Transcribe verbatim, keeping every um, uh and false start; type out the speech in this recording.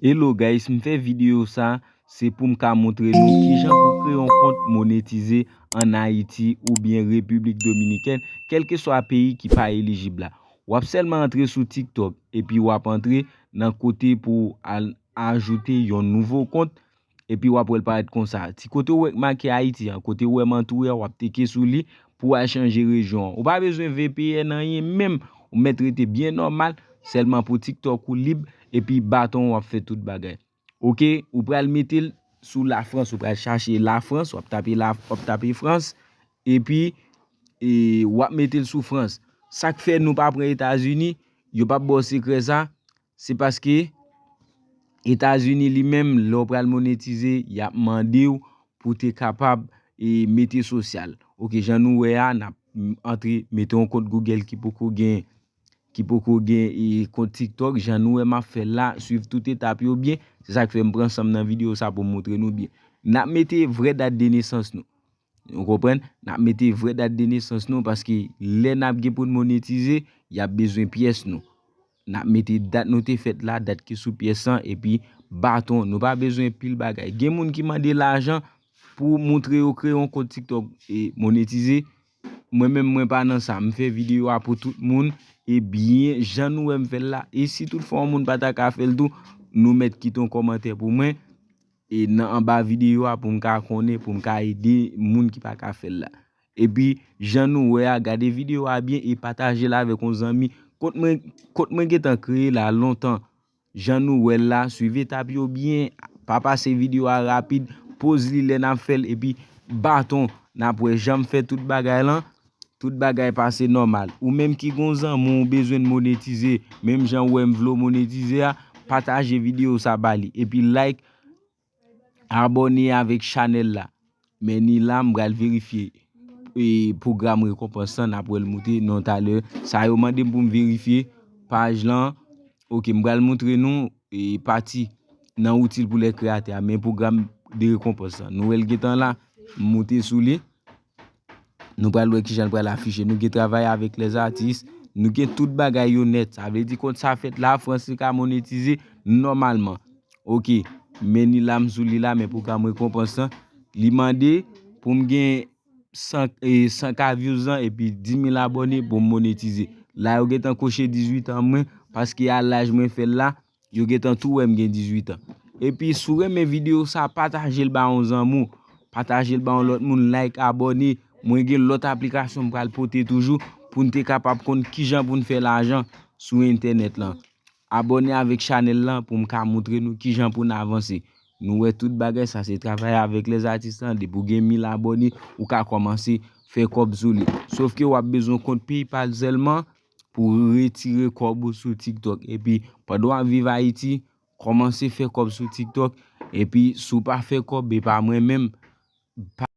Hello guys, m fè videyo sa, se pou m ka montre nou kijan pou kreye yon kont monetize ann Ayiti oubyen Repiblik Dominikèn, kèlkeswa peyi ki pa elijib la. W ap sèlman antre sou TikTok, epi w ap antre nan kote pou al ajoute yon nouvo kont, epi w ap wè l parèt konsa. Ti kote w wè k make Ayiti an, kote w wè m antoure a, w ap teke sou li pou w al chanje rejyon an. Ou pa bezwen V P N anyen menm, ou mèt rete byen nòmal, sèlman pou TikTok ou lib, epi baton w ap fè tout bagay. Oke, ou pral mete l sou Lafrans, ou pral chache Lafrans, w ap tape la, w ap tape Frans, epi e, w ap mete l sou Frans. Sa k fè nou pa pran Etazini, yo p ap ba w sekrè sa, se paske Etazini li menm, lè w pral monetize, y ap mande w pou te kapab e, mete sosyal. Oke, jan nou wè a, n ap antre, mete yon kont Google ki poko gen, ki poko gen e, kont TikTok, jan nou wè m ap fè l la, swiv tout etap yo byen. Se sa k fè m pran san m nan videyo sa pou m montre nou byen. N ap mete vrè dat de nesans nou. Ou konprann? N ap mete vrè dat de nesans nou, paske lè n ap gen pou n monetize, y ap bezwen pyès nou. N ap mete dat nou te fèt la, dat ki sou pyès lan, epi baton. Nou pa bezwen pil bagay. Gen moun ki mande lajan pou montre yo kreye yon kont TikTok e monetize. Mwen menm, mwen pa nan sa. M fè videyo a pou tout moun, e byen jan nou wè m fè l la. E si toutfwa yon moun pa ta ka fè l tou, nou mèt kite yon kòmantè pou mwen e, nan anba videyo a pou m ka konnen, pou m ka ede moun ki pa ka fè l la. Epi, jan nou wè a, gade videyo a byen e pataje l avèk yon zanmi. Kont mwen, kont mwen gentan kreye la lontan. Jan nou wè l la, swiv etap yo byen, pa pase videyo a rapid, poz li lè n ap fè l, epi baton, n ap wè jan m fè tout bagay lan, tout bagay pase nòmal. Ou menm ki gon zanmi w bezwen monetize, menm jan w wè m vle w monetize a, pataje videyo sa ba li. Epi like, abòne avèk chanèl la. Men ni la, m pral verifye e, pwogram rekonpans lan, n ap wè l moute non talè. Sa yo mande m pou m verifye paj lan. Oke, m pral montre nou e, pati nan outil pou lè kreyatè a, men pwogram de rekonpans lan. Nou wè l gentan la, m moute sou li. Nou pral wè kijan l pral afiche. Nou gen travay avèk lèzatis. Nou gen tout bagay yo nèt. Sa vle di kont sa fèt la, Frans li ka monetize nòmalman. Oke, men ni la m sou li la, men pwogram rekonpans lan. Li mande pou m gen san, e, san K views lan epi dis mil abòne pou m monetize. La yo gentan koche dizuit an mwen, paske a laj mwen fè l la, yo gentan tou wè m gen dizuit an. Epi si w renmen videyo sa, pataje l ba yon zanmi w, pataje l ba yon lòt moun, like, abòne. Mwen gen lòt aplikasyon m pral pote toujou pou n te kapab konn kijan pou n fè lajan sou entènèt lan. Abòne avèk chanèl lan pou m ka montre nou kijan pou n avanse. Nou wè tout bagay sa se travay avèk lèzatis lan. Depi w gen mil abòne, ou ka kòmanse fè kòb sou li. Sòf ke w ap bezwen kont PayPal sèlman pou retire kòb ou sou TikTok. Epi, pandan w ap viv Ayiti, kòmanse fè kòb sou TikTok. Epi, si w pa fè kòb, e pa mwen menm, pa